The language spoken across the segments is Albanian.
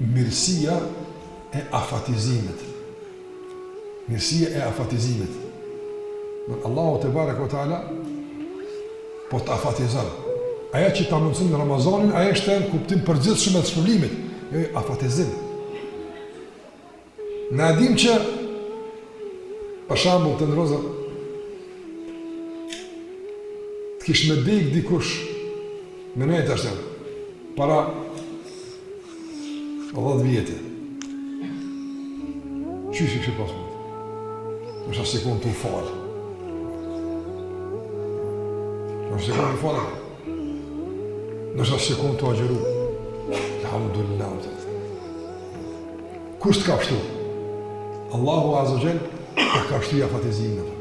Mirësia e afatizimit. Mirësia e afatizimit. Në Allahu tebareke ve teala po të afatizon. Ajo që ta mundëson Ramazanin, ajo është në kuptim përgjithshëm të shpërblimit. Jo, jo, afatizim. Na e dim që për shembull të nderuar vëllezër të kish me dek dikush me ne tash para 10 vjetë qysh i kishe pas mund ndoshta s'je kon tu falë ndoshta s'je kon tu falë ndoshta s'je kon tu agjëru alhamdulillah Kush të ka pshtu? Allahu Azza wa Jall ta ka shty afatizimin atë.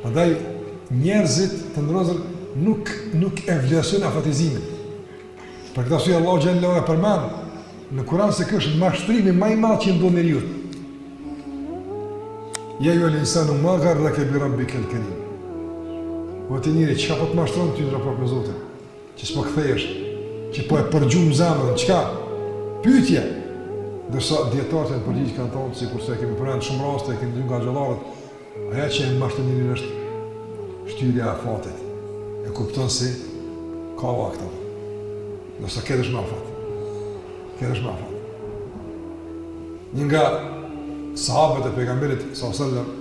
Prandaj njerëzit të nderuar vëllezër nuk nuk e vlerësojnë afatizimin. Për këtë arsye Allahu xhelle ve ala përmend në Kur'an se ky është mashtrimi më i madh që i ndodh njeriut. Ja ejjuhel insanu ma garrake bi rabbikel kerim. O ti njeri, çka po të mashtron ty në raport me Zotin? Që s'po kthehesh, që po e përgjum zemrën, çka? Pyetje. Ndërsa dijetarët janë përgjigj kanë thonë, sikurse e kemi përmend shumë raste, e kemi dëgjuar nga hoxhallarët, ajo që e mashtron njerin është shtyrja e afatit. E kupton se ka vakt apo. Ndërsa këtë është me afat. Këtë është me afat. Një nga sahabët e pejgamberit sallallahu alajhi wasallam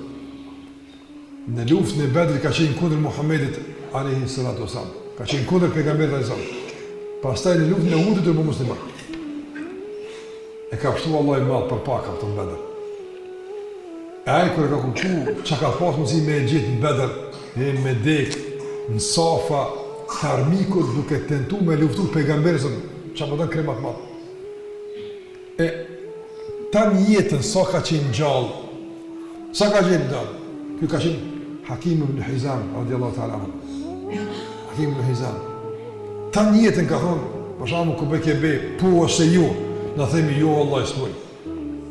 Në luftën e Bedrit ka qenë kundër Muhamedit alayhi salatu wasallam. Ka qenë kundër pejgamberit alayhi salatu. Pastaj në luftën e Uhudit u bë musliman. E ka pshtu Allahu i madh për pak ato në Bedër. E ai kur e ka kuptu çka ka pas mundësi me e gjetë në Bedër, e me dek në safa të armikut duke tentu me luftu pejgamberin sa çka po don krim ma të madh. E tan jetën sa ka qenë gjallë, sa ka qenë gjallë, ky ka qenë Hakim ibn Hizam, radiallahu ta'ala anhu. Hakim ibn Hizam. Tan jetën ka thonë, për shembull kur bëjke be, po ose jo, na themi jo vallahi s'muj.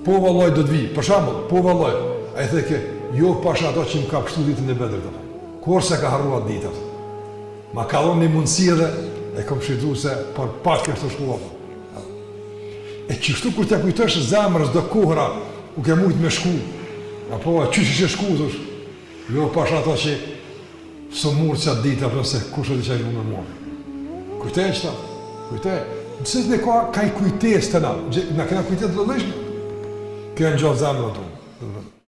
Po vallahi do të vi, për shembull, po vallahi. Ai thojke, jo pasha ato që më ka pshtu ditën e Bedrit. Kurrë s'e ka harru atë ditë. Ma ka dhonë një mundësi edhe e kom shfrytzu se për pak e shtu E qështu kur t'ja kujtosh zemrës do kohëra ku ke mujt me shku, apo e qysh ishe shku, thosh, jo pasha ato që s'u murë qatë ditë, apo se kush e di çka ish me mua. Kujtoje qëta, kujtoje. Nëse ne ka, ka i kujtesë të na, na kena kujtesë të llojllojshme, kjo e ngjall zemrën tonë.